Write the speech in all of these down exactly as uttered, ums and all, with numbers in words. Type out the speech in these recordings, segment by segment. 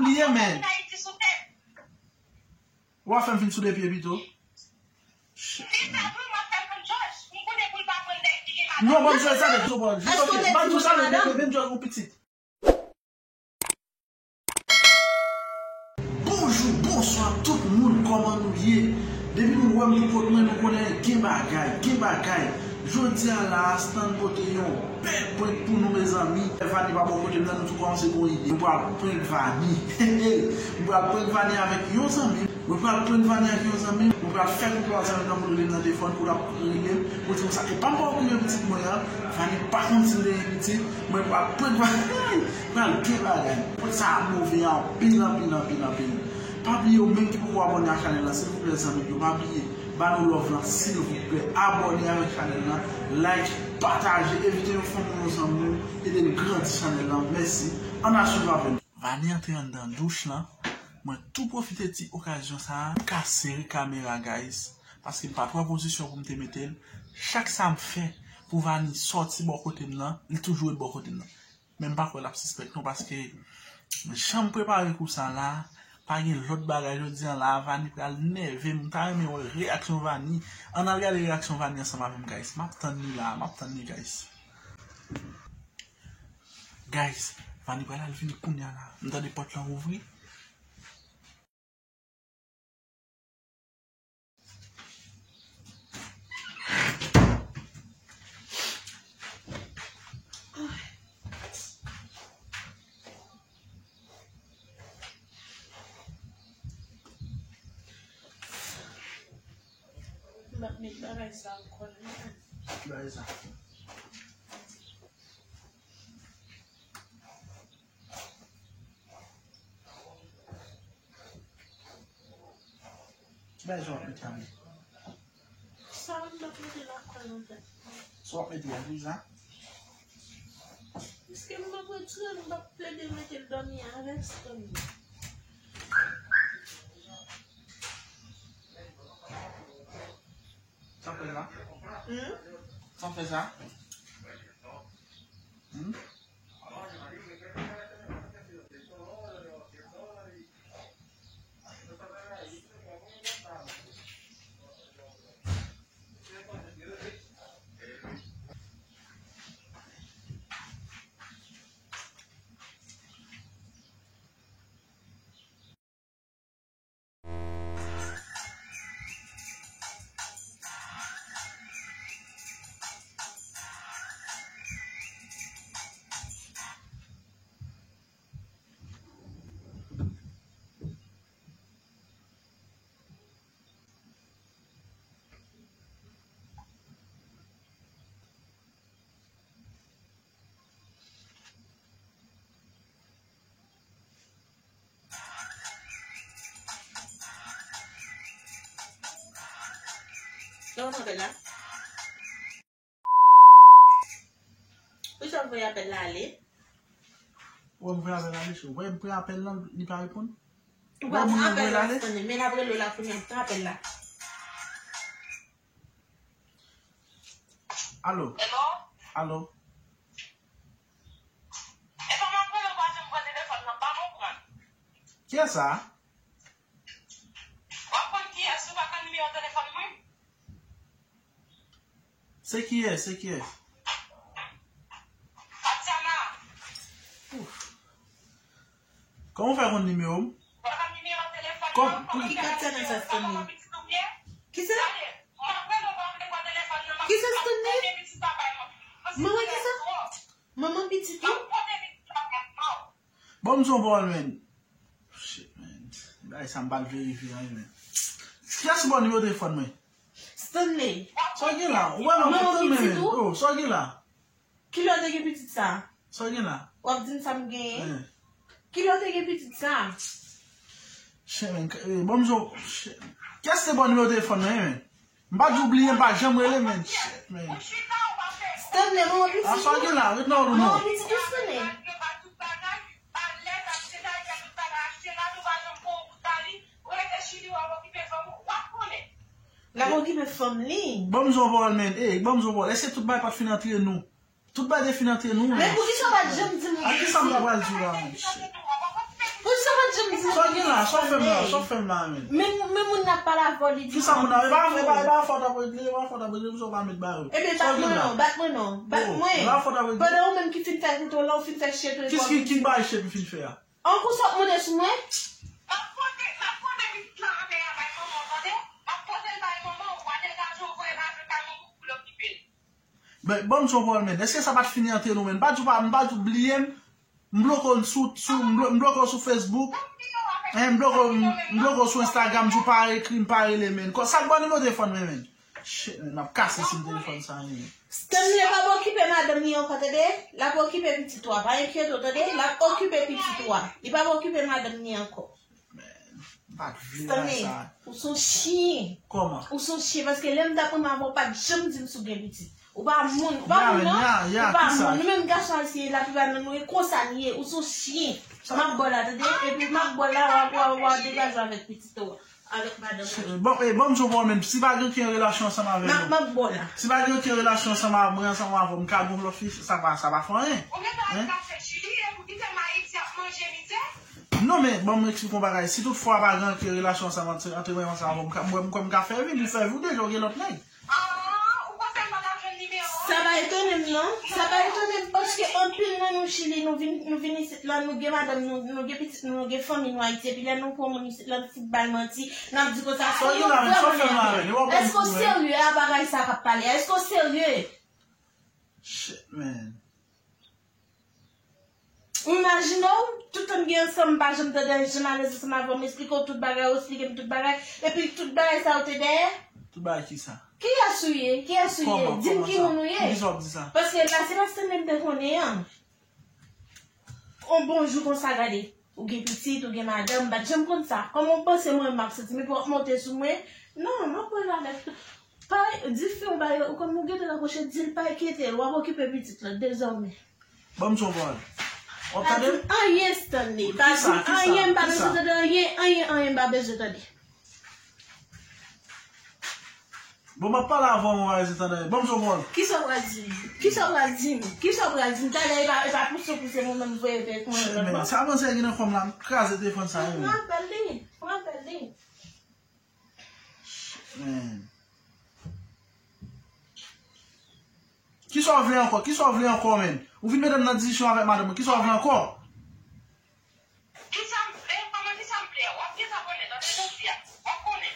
Li ye, men. W ap fè m fin sou de pye pito. Non, ban m jwe sa de sou bò. Ban m jwe sa de, vin jwe yon pitit. Bonjou, bonswa tout moun, kòman nou ye? Depi nou wè m pou kot mwen, nou konnen gen bagay, gen bagay. Jodi a la, Stan pote yon bèl prank pou nou, mezanmi. Vani pa bò kote m nan, nou tou kòmanse gon ide. Nou pral prank Vani. Nou pral prank Vani avèk yon zanmi. Mwen pral prank Vani ak yon zanmi m. Mwen pral fè kout lwa zanmi m nan pou l rele m nan telefòn, pou l ap rele m, pou l di konsa, epa m pa okipe pitit mwen an. Vani pa konn si l te gen pitit. Mwen pral prank Vani. Pral gen bagay. Prank sa a move anpil, anpil, anpil, anpil. Pa bliye, ou menm ki poko abòne ak chanèl la, silvouplè, zanmi m yo, pa bliye, ba nou love lan, silvouplè. Abòne avèk chanèl la, like, pataje, envite yon fanmi, yon zanmi w, ede n grandi chanèl la. Mèsi. Ann al swiv avè n. Vani antre anndan douch lan. Mwen tou pwofite ti okazyon sa a, m ka sere kamera, guys, paske m pa t wè pozisyon pou m te mete l. Chak sa m fè pou Vani sòti bò kote m nan, li toujou ret bò kote m nan. Men m pa kwè l ap sispèk non, paske jan m prepare kou sa la, pa gen lòt bagay jodi a la, Vani pral nève m. M ta renmen wè reyaksyon Vani. Ann al gade reyaksyon Vani ansanm avè m, guys. M ap tann li la, m ap tann li, guys. Guys, Vani pral al vini kounye a la. M tande pòt lan ouvri. M ap met bagay sa ankò la. Bagay sa. Ki bagay sa w ap mete a menm? Sa m t ap mete lakòl an fèt. Sa w ap mete a, wi, sa? Piske m p ap retire l, m p ap plede mete l dòmi avèk Stanley. Sa fè la? Hmm? Sa fè sa? Hmm? Kòman apèl la? Poukisa w voye apèl la ale? Wè m voye apèl la ale, cho. Wè m pran apèl lan, li pa reponn. Ou pa pran apèl la, Stanley, men l ap rele w la kounye a, pran apèl la. Alo? Hello? Alo? E pa m ap rele w, pa janm pran telefòn nan, pa konprann. Kiyès sa? W ap konn kiyès, ou pa konn nimewo telefòn mwen? Se kiyès? Se kiyès? Tatiana. Ouf. Kòman w fè konn nimewo m? Kòm, pou ki Tatiana sa, Stanley? Kisa? Kisa, Stanley? Manman kisa? Manman pitit ou? Bon, m son pawòl, men. Shit, man. Bagay sa m pa t verifye anyen, men. Kiyès ki ba w nimewo telefòn mwen? Stanley. Sa w gen la? Ou wè m ap tann, men. Oh, sa w gen la? Kilè w te gen pitit sa? Sa w gen la? W ap di m sa m genyen? Eh. Kilè w te gen pitit sa? Shit, man. Eh, bon, m zo. Shit. Kiyès te ba w nimewo telefòn mwen, men? M pa di w bliye, m pa janm rele, men. Shit, man. Stanley, manman pitit ou? A sa w gen la? Ret nan wòl ou non. Manman pitit ou, Stanley? L ap okipe fanm li. Ban m zo pawòl, men. Ey, ban m zo pawòl. Èske tout bagay pa t fin antre nou? Tout bagay te fin antre nou, men. Men poukisa w pa t janm di m? A kisa m ta pral di w la, men? Shit. Poukisa w pa t Ah, sa w fè m la, sa w fè m la, men. Men, men moun nan ap pale avè w, li di. Kisa moun nan, e pa, e pa, e pa fòt ap regle, e pa fòt ap regle, pou sa w pa met ba yo. Ebyen, bat mwen non, bat mwen non, bat mwen. E pa fòt ap regle. Pandan ou menm ki fin fè tete w la, ou fin fè chye tou. Kis ki, ki bay chye m fin fè a? An kou sa w ap monte sou mwen? M ap pote, m ap pote pitit la anmè a bay manman w, tande? M ap pote l bay manman w, w a degaje w voye l avè bay manman w pou l okipe l. Men, ban m di w yon pawòl, men. Èske sa pa t fini ant nou, men? M pa di w pa, m pa di w bliye m. M bloke w sou, sou, m blo-, m bloke w sou Facebook. Hein, m bloke w, m bloke w sou Instagram, di w pa ekri m, pa rele, men. Sa k ban nimewo telefòn mwen, men? Shit, men, m ap kase sim telefòn sa, men. Stanley p ap okipe madanm li ankò, tande? L ap okipe pitit ou a, pa enkyete w, tande? L ap okipe pitit ou a. Li p ap okipe madanm li ankò. Men, m pa t vle bagay sa. Stanley, ou se yon chyen. Kòman? Ou se yon chyen, paske lè m t ap renmen avè w, ou pa t janm di m si w gen pitit. Ou pa moun, ou pa moun non. Ou pa moun. Nou menm gason ayisyen, laplipa nan nou, e konsa n ye. Ou se yon chyen. M ap ba w la, tande? Epi m ap ba w la, w a, w a, w a degaje w avèk pitit ou a. Avèk madanm ou. Bon, e, bon, m di w, bon, men, si pa gen okenn relasyon ansanm avè nou. M ap, m ap ba w la. Si pa gen okenn relasyon ansanm avè mwen, ansanm avè w, m ka gen lòt fi, sa pa, sa pa fè anyen. Ou gentan al kase Chili, epi w kite m Ayiti ap manje mizè? Non, men, bon, m eksplike yon bagay. Si toutfwa pa gen okenn relasyon ansanm ant, ant mwen ansanm avè w, m ka, mwen, m kwè m ka fè vi, m fè vi w deja, w gen lòt nèg. Sa pa etone m, non. Sa pa etone m, paske anpil nan nou Chili, nou vin, nou vin isit la, nou gen madanm nou, nou gen pitit nou, nou gen fanmi nou Ayiti, epi lè nou pran moun isit la, nou fout bay manti, n ap di konsa, se yon vrè moun. Èske w serye a bagay sa k ap pale a? Èske w serye? Shit, man. Ou imajine w, tout tan n gen ansanm, m pa janm tande anyen, janm alèz ansanm avè w, m esplike w tout bagay, ou esplike m tout bagay, epi tout bagay sa yo te dèyè? Tout bagay kisa? Kiyès ou ye? Kiyès ou ye? Di m ki moun ou ye. Kòman, kòman sa? Poukisa w ap di sa? Paske la, se pa Stanley m te konnen an. On bon jou konsa, gade. Ou gen pitit, ou gen madanm, m pa t janm konn sa. Kòman w panse mwen, m ap santi m epi w ap monte sou mwen? Non, m ap pran l avèk. Pa, di fi w ba yo, ou konn ou gentan rapwoche, di l pa enkyete l, w ap okipe pitit la, dezòmè. Ban m di w yon pawòl. W ap tande? Pa di m anyen, Stanley. Pa di m anyen, m pa bezwen tande anyen, anyen, anyen, m pa bezwen tande. Bon, m ap pale avè w, mwen pa bezwen tande anyen. Ban m di w yon pawòl. Kisa w pral di m? Kisa w pral di m? Kisa w pral di m? Talè, e pa, e pa pouse w pouse mwen menm voye vèk mwen lòt bò. Sa manzè gen nan kò m la, m kraze telefòn sa, wi. Pran apèl li. Pran apèl li. Man. Kisa w vle ankò? Kisa w vle ankò, menn? Ou vin mete m nan diskisyon avèk madanm mwen. Kisa w vle ankò? Kisa m, eh, kòman kisa m vle a? W ap gentan konnen, tande jodi a. W ap konnen.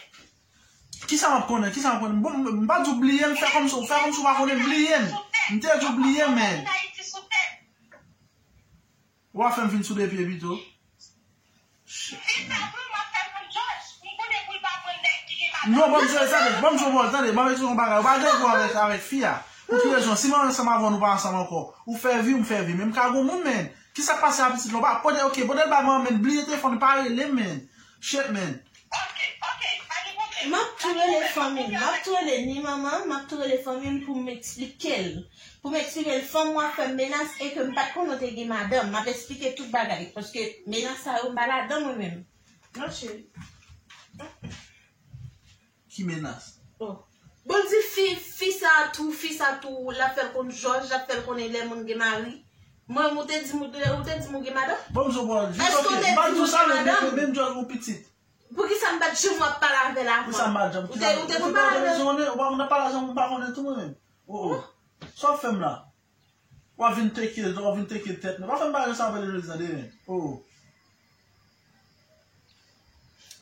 Kisa m ap konnen? Kisa m ap konnen? Bon, m, m pa di w bliye m, fè kòmsi, fè kòmsi w pa konnen, bliye m. M te di w bliye m, menn. Ou a fè m vin sou de pye pito. Non, ban m di w, tande, ban m di w, bon, tande, ban m eksplike yon bagay. Ou pa gen pou avèk, avèk fi a. Pou ki rezon? Si mwen ansanm avè w, nou pa ansanm ankò. Ou fè vi, m fè vi. Men m ka gon moun, men. Kisa k pase a pitit la? Ou pa pote, ok, pote l ba mwen, men. Bliye telefòn, pa rele m, men. Shit, men. M ap tou rele fanmi m, m ap tou rele ni manman m, m ap tou rele fanmi m pou m eksplike l. Pou m eksplike l, fanm ou a fè m menas e ke m pa t konnen w te gen madanm. M ap eksplike tout bagay, paske menas sa yo m pa ladan mwen menm. Non, cheri. Ki menas? Oh. Bon, di fi, fi sa tou, fi sa tou, l ap fè l konn jòj, l ap fè l konnen lè moun gen mari. Mwen, ou te di m, ou te, ou te di m ou gen madanm? Bon, m di w, bon, èske w te di m ou gen madanm? Menm jòj ou pitit. Poukisa m pa t janm w ap pale avè l avan? Poukisa m pa t janm? Ou te, ou te konn pale avè l? Ou pa konn ap pale avè l, ou pa konnen tou mwen menm. Oh, oh. Sa w ap fè m la? W ap vin teke, w ap vin teke tèt mwen. Pa fè m bagay sa avè l jodi tande, men. Oh.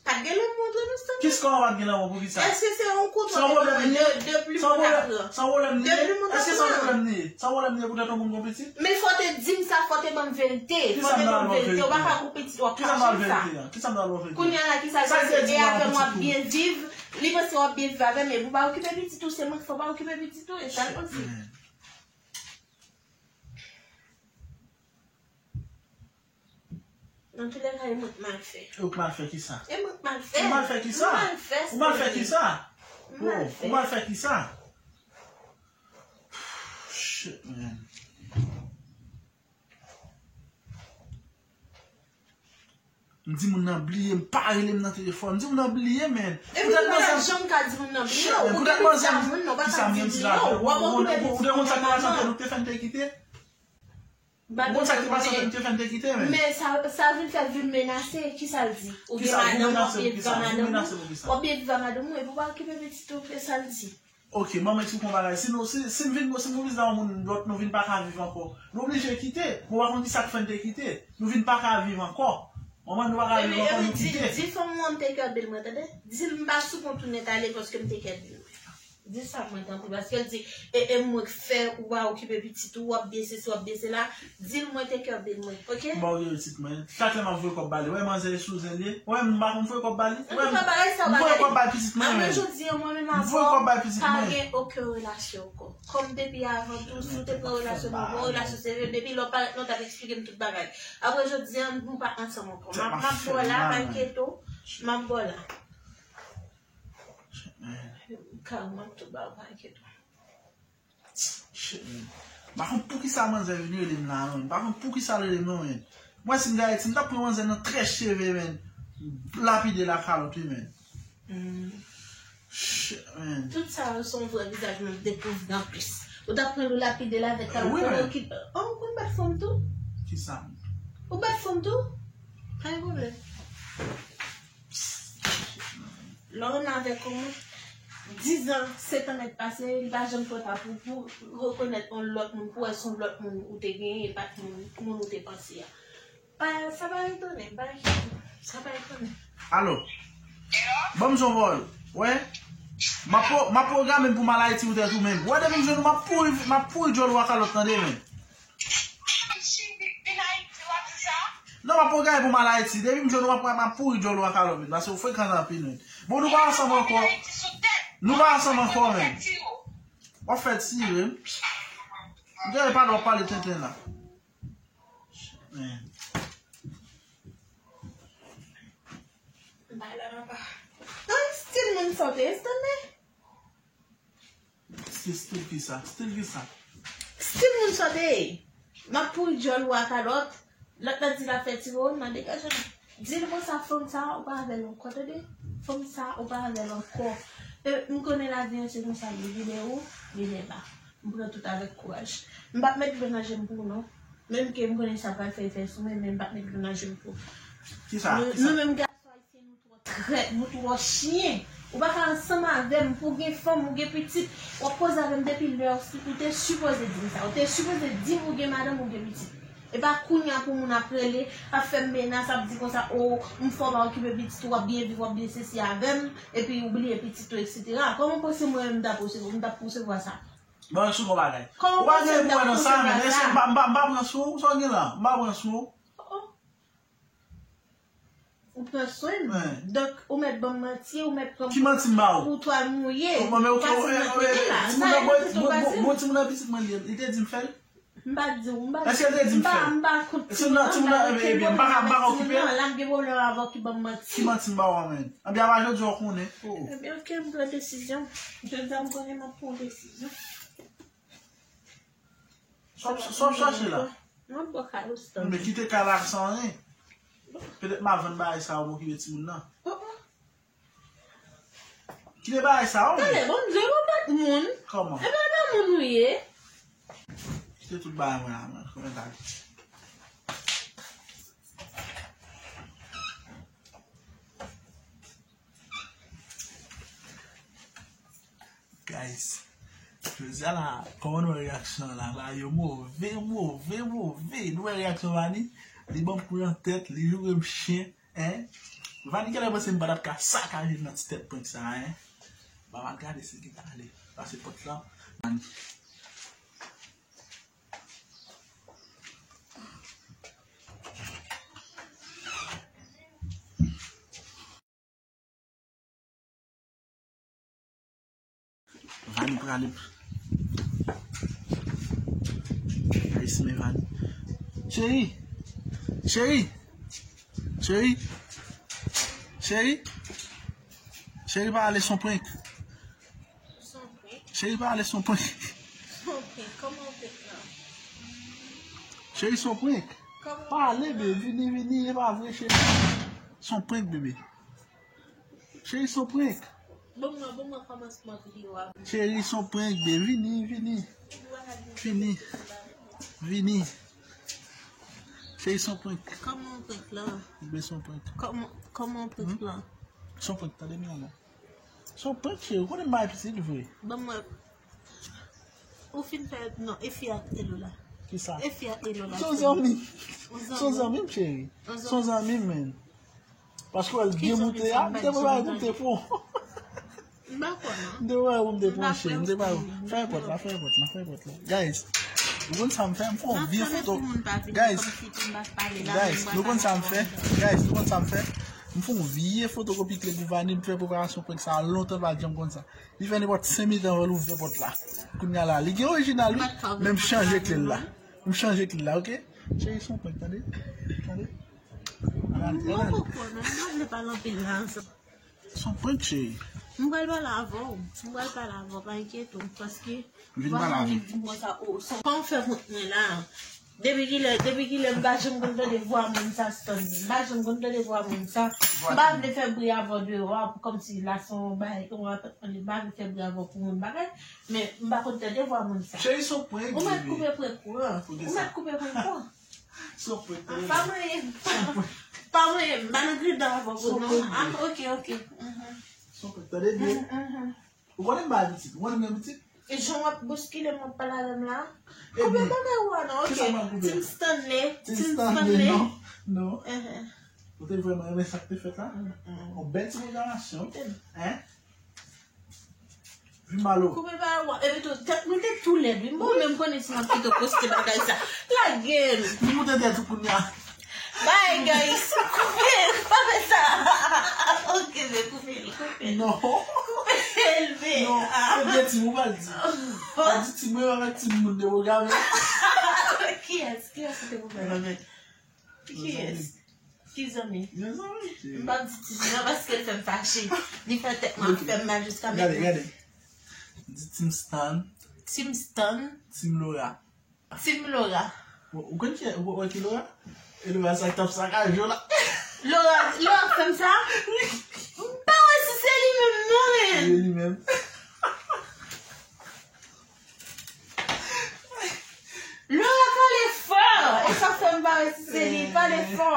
Pa t gen lanmou ant nou, Stanley? Kisa w pa t gen lanmou, poukisa? Èske se yon kout de, de plim ou ta pran? San pwoblèm li ye? Èske san pwoblèm li ye? San pwoblèm li ye poutèt yon moun gon pitit? Men fò w te di m sa, fò w te ban m verite. Fò w te ban m verite. Ou pa ka gon pitit, w ap kache m sa. Kisa m pral verite a? Kisa m pral verite? Kounye a la, kisa l pase? E avè m w ap byen viv, li panse w ap byen viv avè m, epi w pa okipe pitit ou, se mwen k fè w pa okipe pitit ou, e sa l panse. Nan tou lè ka, e mwen k mal fè. E ou k mal fè kisa? E mwen k mal fè. Ou mal fè kisa? Ou mal fè kisa? Ou mal fè kisa? Shit, man. M di moun nan bliye m, pa rele m nan telefòn. M di moun nan bliye m, man. Epi ou pa janm ka di moun nan bliye w. Ou te konn sa moun nan, ou pa ka di bliye w. W ap okipe pitit ou, ou te konn sa k te pase ant nou, te fè n te kite? Ou konn sa ki te pase antre m te fè n te kite, men. Men sa, sa vin fè vi m menase, kisa l di? Ou gen madanm, w ap byen viv ak madanm ou, w ap byen viv ak madanm ou, epi w pa okipe pitit ou, e sa l di. Ok, manman eksplike yon bagay. Si nou, si, si m vin, si m vin vizit yon moun lòt, nou vin pa ka viv ankò. Nou oblije kite. Bon, w pa konn kisa k fè n te kite. Nou vin pa ka viv ankò. Manman, nou pa ka viv ankò, nou kite. Di fanm ou an m te kè bil mwen, tande? Di l m pa sou kont ou nèt ale paske m te kè bil mwen. Di sa mwen tanpri, paske l di, e, e mwen k fè ou pa okipe pitit ou, w ap byen sesi, w ap byen sela. Di l mwen te kè bil mwen, ok? M ba w gen pitit mwen. Chak lè m ap voye kòb ba li. Wè, manzè e sou zen li. Wè, m pa konn voye kòb ba li. Wè, m voye kòb bay pitit mwen, men. Apre jodi a, mwen menm avè w, pa gen okenn relasyon ankò. Kòm depi avan tou, si w te pran relasyon, nou pran relasyon serye, depi lè w parèt la, w t ap eksplike m tout bagay. Apre jodi a, nou pa ansanm ankò. M ap, m ap ba w la, pa enkyete w. M ap ba w la. Kal, m ap tou ba w, pa enkyete w. Shit, man. M pa konn poukisa manzè vin rele m la, non, man. M pa konn poukisa l rele m, non, man. Mwen, si m te Ayiti, m t ap pran manzè nan trèch cheve, man. Lapide l ak kalòt, wi, man. Shit, man. Tout sa yo se yon vrè vizaj mwen dekouvri anplis. Ou t ap pran l lapide l avèk kalòt, wi, man. Ou konn bat fanm tou? Kisa? Ou bat fanm tou? Pa gen pwoblèm. Lè w renmen avèk yon moun, diz an, sèt an mèt pase, li pa janm twò ta pou, pou rekonèt yon lòt moun, pou wè se yon lòt moun ou te genyen, e pa t moun, moun ou te panse a. Pa, sa pa etone, pa, sa pa etone. Alo? Ban m yon vòl. Wè? M ap pro-, m ap pwograme m pou m al Ayiti poutèt ou menm. Wè, depi m jwenn ou, m ap pouri, m ap pouri djòl ou a kalòt, tande, men. Non, m ap pwograme pou m al Ayiti. Depi m jwenn ou, m ap, m ap pouri djòl ou a kalòt, men. Paske ou frekan anpil, men. Bon, nou pa ansanm ankò. Nou pa ansanm ankò, men. W ap fè ti, men. M te pa dwe pale tenten la. Men. Bay la, papa. An, stil moun sa w te ye, Stanley? Stil, stil kisa? Stil kisa? Stil moun sa w te ye. M ap pouri djòl ou a kalòt. Lòt la di l ap fè ti wowo, m nan degaje m. Di l konsa, fanm sa a, ou pa avè l ankò, tande? Fanm sa a, ou pa avè l ankò. E, m konnen lavi an se konsa, li vire wo, li vire ba. M pran tout avèk kouraj. M p ap met dlo nan je m pou ou, non. Menm ke m konnen sa pral fè efè sou mwen, men m p ap met dlo nan je m pou ou. Kisa? Nou, nou menm gason ayisyen, nou twò trèt, nou twò chen. Ou pa ka ansanm avè m, pou w gen fanm, ou gen pitit, w ap koze avè m depi lè ou si-, ou te sipoze di m sa. Ou te sipoze di m ou gen madanm, ou gen pitit. E pa kounye a pou moun ap rele, ap fè m menas, ap di konsa, o, m fè w pa okipe pitit ou, w ap byen viv, w ap byen sesi avè m, epi ou bliye pitit ou, etsetera. Kòman w panse mwen menm m t ap resevwa, m t ap resevwa sa? Ban sou yon bagay. Ou pa gen pou wè nan sa, men. Èske m pa, m pa, m pa pran sou ou? Sa w gen la? M pa pran sou ou? Oh, oh. Ou pran swen m. Donk, ou mèt ban m manti, ou mèt pran m pou twal mouye. Ou pa timoun nan, bon, bon, bon, timoun nan pitit mwen li ye. Li te di m fè l? M pa di w, m pa di w. Èske l te di m fè l? M pa, m pa kont timoun nan, m pa gen pwoblèm avèk timoun nan. La m gen pwoblèm avè w ki ban m manti. Ki manti m ba w an, men? Anben, apa jodi a w konnen? Oh. Ebyen, ok, m pran desizyon. Jodi a m konnen m ap pran yon desizyon. Sa w, sa w chache la? M ap bwè kay ou, Stanley. Men kite kay la san anyen. Petèt m a vann bagay sa yo pou okipe timoun nan. Oh, oh. Kite bagay sa yo, men. Tande, bon, m di w ou bat moun. Kòman? E pa, pa moun ou ye. Kite tout bagay mwen la, mwen. Kòman sa? Guys, jodi a la, kòman nou wè reyaksyon an la? Bagay yo move, move, move. Nou wè reyaksyon Vani? Li ban m kou nan tèt, li joure m chen, en. Vani genlè panse m pa t ap ka sakaje l nan ti tèt prank sa, en. Ban m al gade si l gentan ale pase pòt lan. Vani. Vani prale. Ay, si men Vani. Cheri. Cheri. Cheri. Cheri. Cheri, pa ale, se yon prank. Se yon prank? Cheri, pa ale, se yon prank. Se yon prank? Kòman yon prank la? Cheri, se yon prank. Kòman? Pa ale, bebe, vini, vini, e pa vre, cheri. Se yon prank, bebe. Cheri, se yon prank. Ban mwen, ban mwen kòmansman videyo a. Cheri, se yon prank, bebe, vini, vini. Vini. Vini. Te se yon prank. Kòman yon prank la? Oubyen se yon prank? Kòman, kòman yon prank la? Se yon prank, tande, Miranda. Se yon prank, cheri. Ou konnen m bay pitit vre. Ban m wè. Ou fin fè, non, e fi ak Elo la. Kisa? E fi ak Elo la. Se yon zanmi. Se yon zanmi, cheri. Se yon zanmi, men. Paske wè l byen moute a, m te prepare pou m te pran. M pa kwè, non. M te prepare pou m te pran, cheri. M te prepare. Fèmen pòt la, fèmen pòt la, fèmen pòt la. Guys, ou konn sa m fè? M fè yon vye foto. Guys, guys, nou konn sa m fè? Guys, nou konn sa m fè? M fè yon vye fotokopi kle pou Vani, m fè preparasyon prank sa a lontan, l pa t janm konn sa. Li fè nenpòt senk minit anvan l ouvè pòt la. Kounye a la, li gen orijinal, wi, men m chanje kle l la. M chanje kle l la, oke? Cheri, se yon prank, tande? Tande? Mwen poko, non, m pa vle pale anpil la. Se yon prank, cheri. M pral pale avè w. M pral pale avè w, pa enkyete w, paske vin pale avè m. Vin di m konsa, o, se yon prank w fè kont mwen la. Depi kilè, depi kilè m pa janm konn tande vwa moun sa, Stanley. M pa janm konn tande vwa moun sa. M pa vle fè bri avè w deyò a, pou kòmsi la se yon bagay, yon apatman li, m pa vle fè bri avè w pou moun bagay, men m pa konn tande vwa moun sa. Cheri, se yon prank. Ou mèt koupe prank ou an. Ou mèt koupe prank ou an. Se yon prank. Ah, pa manyen m. Pa manyen m. M pa nan gridan avè w, non. Ah, oke, oke. Mhm. Se yon prank. Tande byen. Mhm, mhm. Ou konnen m bay pitit? Ou konnen m gen pitit? E jan w ap bouskile m, w ap pale avè m la? Koupe bagay ou a non, oke. Team Stanley. Team Stanley, non. Non. Ou te vrèman renmen sa k te fèt la? Yon bèl ti pwogramasyon. Hein? Vin ba lo. Koupe bagay ou a. Epi tou, tèt nou te tou lèd, wi. Mwen menm konnen si m ap kite w poste bagay sa. Lage l. Li moute tèt ou kounye a. Bye, guys. Koupe l. Pa fè sa. Oke, men koupe l. Koupe l. Non. Koupe l, men. Non. Se byen timoun, pa l di. Pa di timoun, pa met timoun de pwogram. Kiyès? Kiyès ki te koupe l? Kiyès? Ki zanmi? Yon zanmi. M p ap di timoun nan paske l fè m fache. Li fè tèt mwen ap fè m mal jiska mentnan. Gade, gade. Di Team Stan. Team Stan. Team Laura. Team Laura. Ou, ou konn ki, ou, ou ki Laura? E Laura sa k t ap sakaje w la. Laura, Laura fè m sa? M pa wè si se li menm non, men. Se li menm. Laura pale fò. E sa fè m pa wè si se li. Pale fò.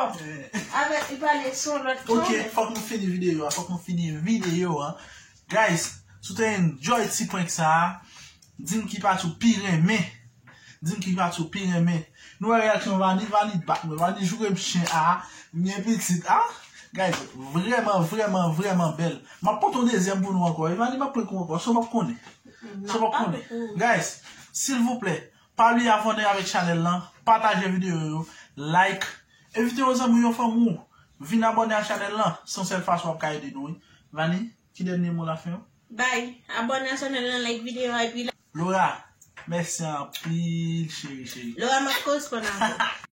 Avèk li pale sou lòt ton. Ok, fòk nou fini videyo a. Fòk nou fini videyo a. Guys, si w te enjoy ti prank sa a, di m ki pati w pi renmen. Di m ki pati w pi renmen. Nou wè reyaksyon Vani, Vani bat mwen. Vani joure m chen a, m gen pitit a. Guys, vrèman, vrèman, vrèman bèl. M ap pote yon dezyèm pou nou ankò. E Vani, m ap prank ou ankò. Sa w p ap konnen. Sa w p ap konnen. Guys, silvouplè, pa bliye abòne avèk chanèl lan, pataje videyo yo, like, envite yon zanmi w, yon fanmi w, vin abòne a chanèl lan. Se yon sèl fason w ap ka ede nou, wi. Vani, ki dènye mo lafen w? Bay, abòne a chanèl lan, like videyo a, epi la. Laura, mèsi anpil, cheri, cheri. Laura, m ap koresponn avè w.